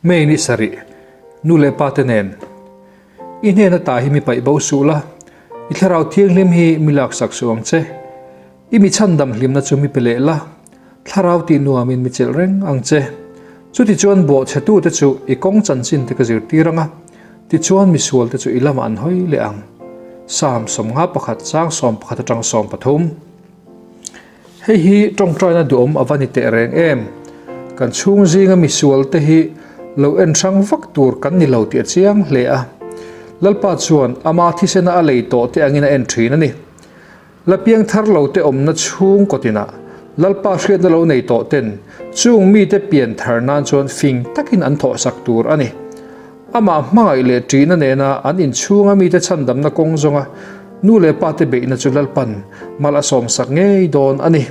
May ni sarih, nu leh pa te nen. I hnen ata hi mi paih bo suh la, i thlarau thianghlim hi mi laksak suh ang che. I mi chhandam hlimna chu mi pe leh la, thlarau tih nuamin mi chelh reng ang che. Chutichuan bawhchhetute chu i kawng chanchin te ka zirtir ang a, tichuan misualte chu i lamah an hawi leh ang. Psalm 51 chang 11 atang 13. Hei hi tawngtaina duhawm a va ni teh reng em? Kan chhung zinga misualte hi lo en hrang vak tur kan ni lo tih a chiang hle a. Lalpa chuan ama thisena a lei tawh te angin a en thin a ni. La piang thar lo te awmna chhung kawtinah Lalpa hriatna lo nei tawh ten chung mite pian thar nan chuan fing takin an thawhsak tur a ni. Amah hmangaih leh ṭihna nena an inchhunga mite chhandamna kawng zawnga nu leh pate beihna chu Lalpan mal a sawmsak ngei dawn a ni.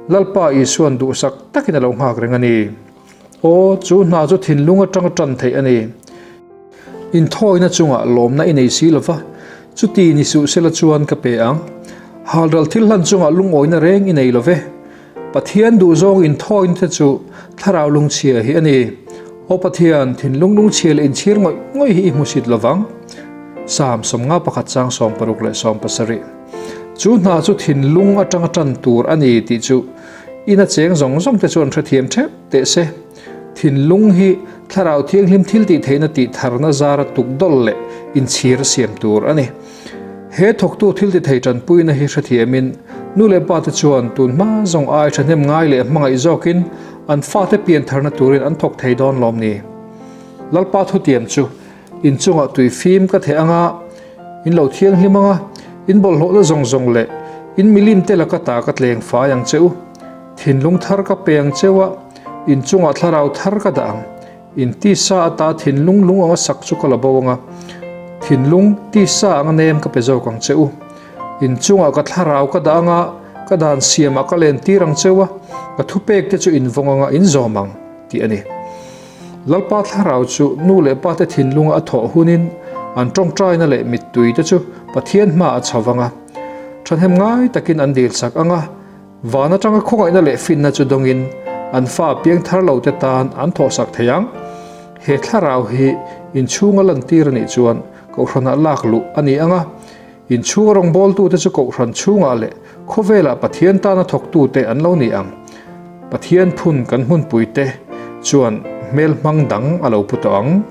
Lalpa Isuan duhsak takin a lo nghak reng a ni. Aw, chu hna chu thinlung aṭanga ṭan theih a ni. Inthawina chungah lawmna i nei si lova, chuti ni suh sela chuan ka pe ang. Halral thil hlan chungah lungawina reng i nei lo ve. Pathian duhzawng inthawina te chu thlarau lungchhia hi a ni. Aw Pathian, thinlung lungchhia leh inchhir ngawih ngawih hi i hmusit lovang. Psalm 51 chang 16 leh 17. Chu hna chu thinlung atanga tan tur a ni tih chu ina cheng zawng zawng te chuan hrethiam theuh teh se. Thinlung hi thlarau thianghlim thil tih theihna tih tharna zara tukdawlh leh inchhir siam tur a ni. He thawktu thil ti thei tanpuina hi hrethiamin nu leh pa te chuan tun hma zawng ai thahnem ngai leh hmangaih zawkin an fate pian tharna turin an thawk thei dawn lawm ni. Lalpa thutiam chu inchungah tui fim ka theh anga, in lo thianghlim anga, in bawlhhlawhna zawng zawng leh in milim te laka ta ka tleng fai ang che u. Thinlung thar ka pe ang cheu a, inchungah thlarau thar ka dah ang. In tisa ata thinlung lung anga sak chu ka la bo anga, thinlung tisa anga nem ka pe zawk ang che u. Inchungah ka thlarau ka dah anga, ka dan siamah ka len tir ang cheu a, ka thupek te chu invawng anga in zawm ang, tih a ni. Lalpa thlarau chu nu leh pa te thinlunga a thawh hunin an tawngtaina leh mittui te chu Pathian hmaah a chho vang a, thahnem ngai takin an dilsak anga, Van atanga khawngaihna leh finna chu dawngin an fa piang thar lo te tan an thawhsak thei ang. He thlarau hi inchhunga lantir a nih chuan Kohhranah lak luh a ni ang a, inchhunga rawngbawltute chu Kohhran chhungah leh khawvelah Pathian tana thawktute an lo ni ang. Pathian phun kan hmunpuite chuan hmelhmang dang a lo pu tawh ang.